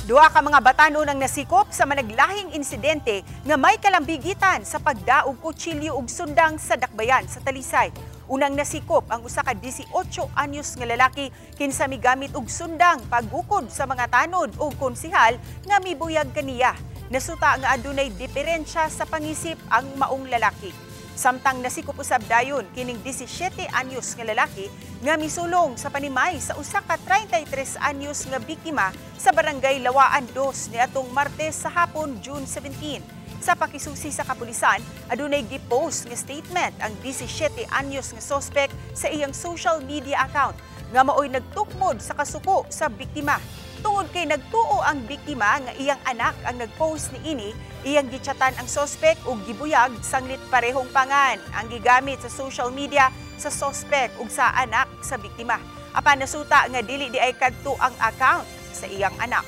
Duha ka mga batanon ang nasikop sa managlahing insidente nga may kalambigitan sa pagdaog kutsilyo ug sundang sa Dakbayan sa Talisay. Unang nasikop ang usa ka 18 anyos nga lalaki kinsa migamit og sundang paggukod sa mga tanod ug konsihal nga mibuyag kaniya. Nasuta nga adunay diferensya sa pangisip ang maong lalaki. Samtang nasikop usab dayon kining 17 anyos nga lalaki nga misulong sa panimay sa usa ka 33 anyos nga biktima sa Barangay Lawaan 2 niadtong Martes sa hapon, June 17. Sa pakisusi sa kapulisan, adunay gipost nga statement ang 17 anyos nga sospek sa iyang social media account nga maoy nagtukmod sa kasuko sa biktima. Tungod kay nagtuo ang biktima nga iyang anak ang nagpost niini, iyang gichatan ang sospek ug gibuyag sanglit parehong pangan ang gigamit sa social media sa sospek ug sa anak sa biktima. Apan nasuta nga dili diay kadto ang account sa iyang anak.